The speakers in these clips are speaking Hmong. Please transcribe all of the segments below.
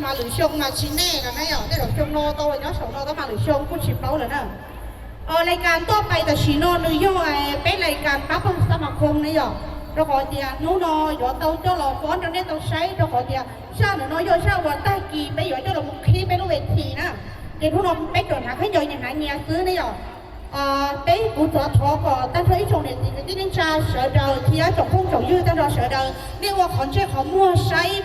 Mas lwm xyoo mas tsis nej lawm na yom, tej zaum xyoo no tau nyob saum no tab mas lwm xyoo kuj tsis paub lawm na. Lais kas tuaj pais tam sim no nws yog peb lais kas pab pawg xab ma khoo ne yom, rau qhov tias hnub no yuav tau coj los fob rau nej tau saib rau qhov tias zaj ntawm no yog zaj uas tag kis peb yuav coj los mus qhib peb lub ve thim na. Ces hnub no peb tsuas hnav khaub ncaws nyias hnav nyias xwb ne yom. Peb kuv txav thov kom tag nrho ib tsoom niam txiv kwv tij neej tsa sawv daws thiab tsoom phooj tsoom ywg tag nrho sawv daws nej ua qhov ntsej qhov muag saib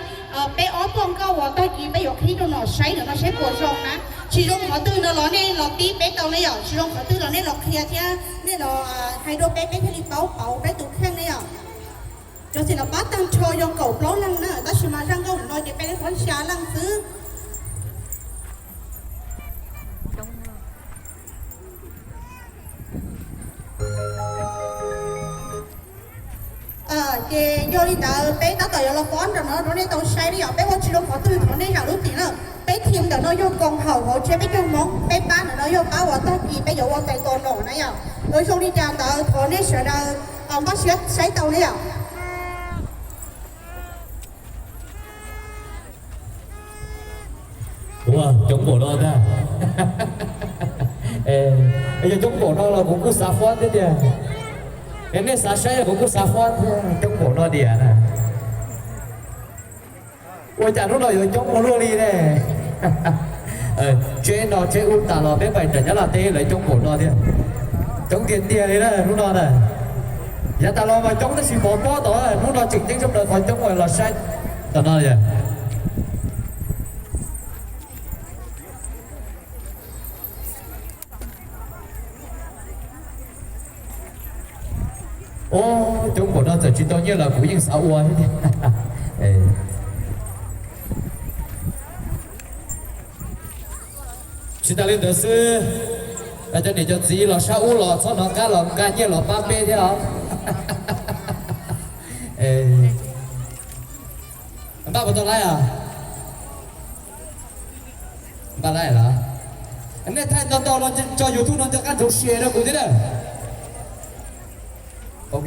peb ob txoj nkauj uas tag kis peb yuav qhib rau nom saib ntawm no seb puas zoo na. Tsis zoo qhov twg no los nej los tib peb tau ne yom, tsis zoo qhov twg los nej los qhia thiab nej los hais rau peb, peb thiaj li paub pauv peb tus kheej ne yom. Cov txiv los pab tag nrho yog kaum plaub leeg na, tab sis mas zaj nkauj no ces peb li fob xya leej xwb. Ces yog li ntawd peb tab tom yuav los fob nram no rau nej tau saib ne yom, peb ua tsis zoo qhov twg thov nej zam lub txim na. Peb thim ntawm no yog koom haum hauv tsev peb cov Hmoob, peb pab ntawm no yog pab uas tag kis peb yuav ua txais tos nom na yom. Ua zoo li cas ntawd thov nej sawv daws npaj siab saib tau ne yom. Ua coob npaum no ntag. Yog coob npaum no los kuv kuj xav fob thiab tiag. Es nej xav saib los kuv kuj xav fob thiab, coob npaum no diam na. Ua cas hnub no yuav coob ua luaj li ne? Tsheb no tsheb ub tas los peb pais nram Nyab Laj teb lawv coob npaum no thiab. Coob tiag tiag li na hnub no na. Yav tas los mas coob tab sis pov pob tod, hnub no tseem ceeb tshaj plaws qhov coob uas los saib tom no yog. Coob npaum no txawm tsis tau nyiaj los kuv yeej xav ua thiab tiag. Tsis tas li ntawd xwb, cov niam cov txiv los sab ub los txhob hnov qab los nqa nyiaj los pab peb thiab os. Npaj puas tau laib os? Npaj laib los? Nej thaij ntau ntau los tso YouTube no nco qab ntsoov share rau kuv thiab na. Ok.